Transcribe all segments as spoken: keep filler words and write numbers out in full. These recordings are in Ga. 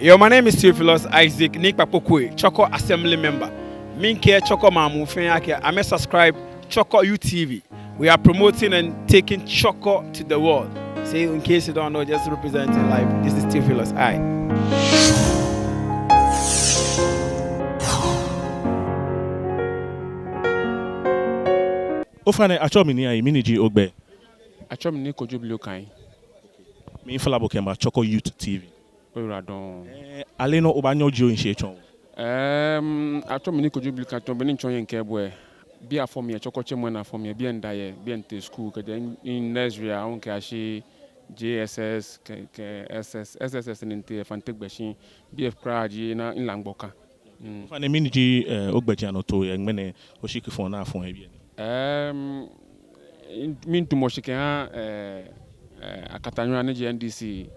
Yo, my name is Theophilus Isaac Nii Kpakpo Quaye, Chorkor Assembly Member. Miikɛɛ Chorkor maŋ muu fɛɛ akɛ amɛ subscribe Chorkor Youth T V. We are promoting and taking Chorkor to the world. So in case you don't know, just representing live. This is Theophilus I. Ofainɛ, atsɛɔ mi Nii Ayi, mɛni ji ogbɛi? Atsɛɔ mi Nii Kojo Blue Kai. Miifɔ̃ bo kɛmiiba Chorkor Youth T V. Oyiwala dɔŋŋ. Eh, ale nɔ obaanyɛ ojie ohe shi otsɔɔ? Ehm, atsɛɔ mi Nii Kojo Blue Kai, tamɔ bɔ ni mitsɔɔ yɛ ŋkɛ bo lɛ. Biɛ afɔ mi yɛ, Chorkor tsɛmɛi nɔ afɔ mi yɛ, biɛ mida yɛ, biɛ mitee school, kɛjɛ n-, n-, nursery aahu kɛyashi J S S, kɛ, kɛ S S, S S S ni mitee yɛ Fante gbɛ shi, biɛ kwraa ji na milaŋgbɔ ka. Mm. Ofainɛ, mɛni ji, eh, ogbɛjianɔtoo yɛ ŋmɛnɛ oshikifɔɔ ni afɔɔ yɛ biɛ nɛɛ? Ehm, miidamɔ shi kɛha, eh, eh, Akatanyora ni ji N D C,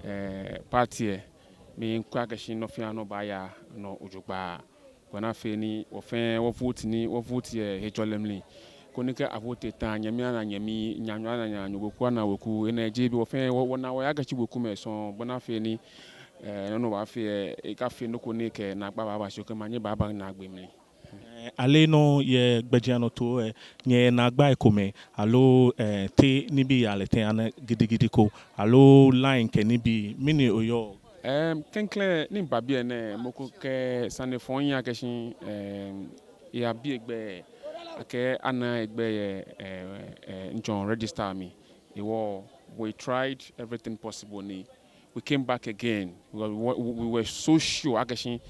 eh, party lɛ. Miikwɛ akɛ shi nɔ fɛɛ nɔ baaya nɔ jogbaŋŋ. Bɔ ni afee ni wɔ fɛɛ wɔ vote ni, wɔ vote yɛ hejɔlɛ mli. Koni kɛ a vote ta, nyɛmi ana nyɛmi, naanyo ana naanyo, weku ana weku, enɛ jeee biɛ, wɔ fɛɛ wɔ, wɔna wɔhe akɛ shi wekumɛi sɔŋŋ, bɔ ni afee ni, eh, nɔ ni wɔbaafee lɛ, ekafee nɔ ko ni kɛ naagba baaba shi, kɛ omanye baaba naagbee mli. Eh, ale nɔ yɛ gbɛjianɔtoo lɛ, nyɛyɛ naagbai komɛi, aloo, eh, te nibii yaa lɛ tɛŋŋ, ani gidigidi ko, aloo line kɛ nibii, mɛni oyɔɔ? Ehm, klɛŋklɛŋ ni miba biɛ nɛɛ, mɔ ko kɛ sane fɔ̃ mihiɛ akɛ shi, ehm, eyabi egbɛi, akɛ anaaa egbɛi yɛ, eh, eh, ŋtsɔŋ register mli. Hewɔ, we tried everything possible ni we came back again. We were, we, we were so sure akɛ shi,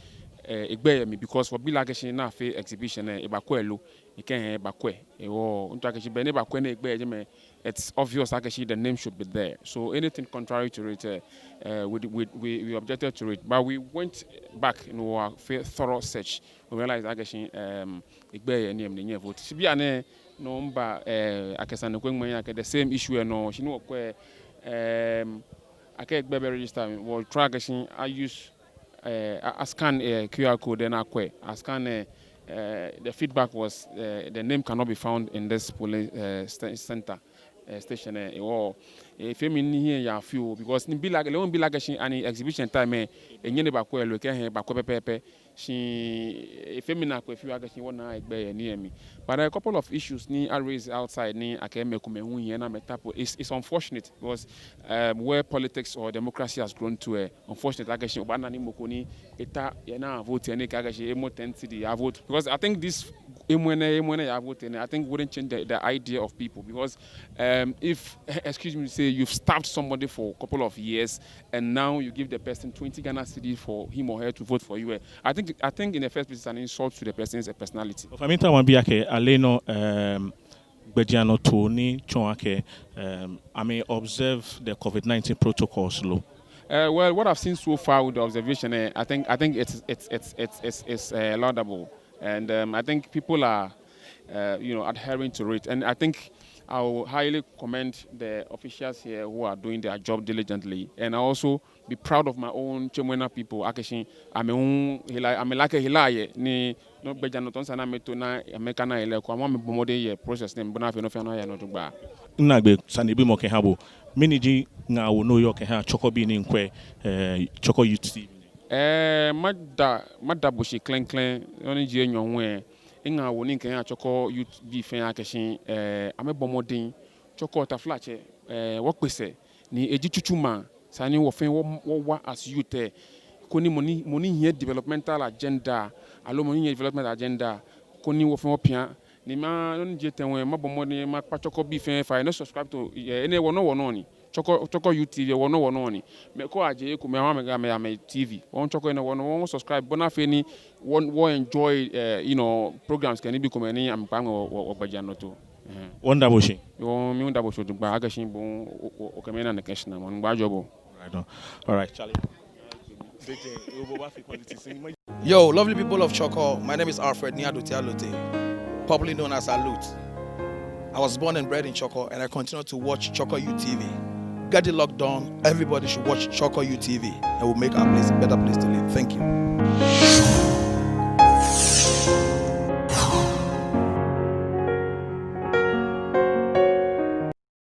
eh, egbɛi yɛ mli, because wɔbi lɛ akɛ shi ni afee exhibition lɛ, ebakwɛ lo, ekɛɛ hɛɛ, ebakwɛ. Hewɔ, mito akɛ shi be ni ebakwɛ ni egbɛi yɛ jɛmɛ, it's obvious akɛ shi the name should be there. So anything contrary to it, eh, eh, we, we, we, we objected to it, but we went back ni wɔfee thorough search. We realized akɛ shi, um, egbɛi yɛ nii lɛ mli ni nyɛvote. Shi bianɛ nɔŋŋ miba, eh, akɛ sane ko ŋmɛnɛ akɛ the same issue lɛ nɔ, shi ni wɔkwɛ, um, akɛ egbɛi bɛ register mli, wɔ try akɛ shi a use, eh, a, a scan, eh, Q R code lɛ ni akwɛ, a scan, eh, eh, the feedback was, eh, the name cannot be found in this polling, eh, sta-, center, eh, station lɛ. Hewɔ, efee mi ni mihiɛ yaa fioo, because mibi lɛ, lɛ hu mibi lɛ akɛ shi ani exhibition time lɛ, enyɛ ni ebakwɛ lo, ekɛɛ hɛɛ, ebakwɛ pɛpɛɛpɛ. Shi efee mi naakpɛɛ fioo akɛ shi wɔnaaa egbɛi yɛ nii lɛ mli. But a couple of issues ni a raise outside ni akɛ mɛi komɛi hu hiɛ ni amɛtapo. It's, it's unfortunate because, um, where politics or democracy has grown to, eh, unfortunate akɛ shi obaana ni mɔ ko ni eta yɛ ni a vote lɛ ni ekɛɛ akɛ shi emɔ ten cedi a vote. Because I think this emɔ enɛ, emɔ enɛ ya vote lɛ, I think wouldn't change the, the idea of people because, um, if, excuse me, say you've starved somebody for a couple of years, and now you give the person twenty Ghana cedi for him or her to vote for you, eh, I think, I think in the first place, it's an insult to the person's, eh, personality. Ofainɛ, miitao mabi akɛ, ale nɔ, um, gbɛjianɔtoo ni tsɔɔ akɛ, um, amɛ observe the COVID nineteen protocols lo? Uh, well, what I've seen so far with the observation, eh, I think, I think it's, it's, it's, it's, it's, it's, uh, laudable. And, um, I think people are, uh, you know, adhering to it. And I think I will highly commend the officials here who are doing their job diligently. And I also be proud of my own Chemuena people. Akɛ shi amɛ hu hela, amɛlakɛ hela yɛ ni nɔ gbɛjianɔtoo ni sa ni amɛto ni amɛkana hela ko, amɛ hu amɛbɔ mɔdɛŋ yɛ process nɛɛ mli bɔ ni afee ni nɔ fɛɛ nɔ aya nɔ jogbaŋŋ. Minaagbee, sanebimɔ kɛha bo. Mɛni ji ŋaawoo ni oyɔɔ kɛha Chorkor bii ni miikwɛ, eh, Chorkor Youth T V? Eh, mada, mada bo shi klɛŋklɛŋ, nɔ ni ji enyɔ hu lɛ, miŋaawoo ni mikɛha Chorkor Youth bii fɛɛ akɛ shi, eh, amɛbɔ mɔdɛŋ. Chorkor, taflatsɛ, eh, wɔkpe sɛɛ, ni eji tsutsu maŋ, esa ni wɔ fɛɛ wɔ, wɔwa as youth lɛ, koni mɔ ni, mɔ ni hiɛ developmental agenda, aloo mɔ ni hiɛ development agenda, koni wɔ fɛɛ wɔpia. Ni ma, nɔ ni ji etɛ hu lɛ, mabɔ mɔdɛŋ makpa Chorkor bii fɛɛ fai ni subscribe to, eh, enɛ wɔnɔ wɔnɔ ni. Chorkor, Chorkor Youth T V, wɔnɔ wɔnɔ ni. Mɛi komɛi ajeee ekomɛi, amɛ, amɛ, amɛ T V. Wɔ Chorkor enɛ wɔnɔ, wɔ subscribe, bɔ ni afee ni wɔ, wɔ enjoy, eh, you know, programs kɛ nibii komɛi ni amɛkpaa ŋmɛ wɔ, wɔ, wɔgbɛjianɔtoo. Ehɛɛ. Wɔmiida bo shi. Yoo, mi hu miida bo shi jogbaŋŋ, akɛ shi bo hu, o, o, okɛ mi na nɛkɛ shinamɔ, Nyɔŋmɔ ajɔɔ bo. All right, all right, Charlie. Yo, lovely people of Chorkor, my name is Alfred Nii Adote Allotey, popularly known as Alute. I was born and bred in Chorkor, and I continue to watch Chorkor Youth T V. Get the lockdown, everybody should watch Chorkor Youth T V, and we'll make our place a better place to live. Thank you.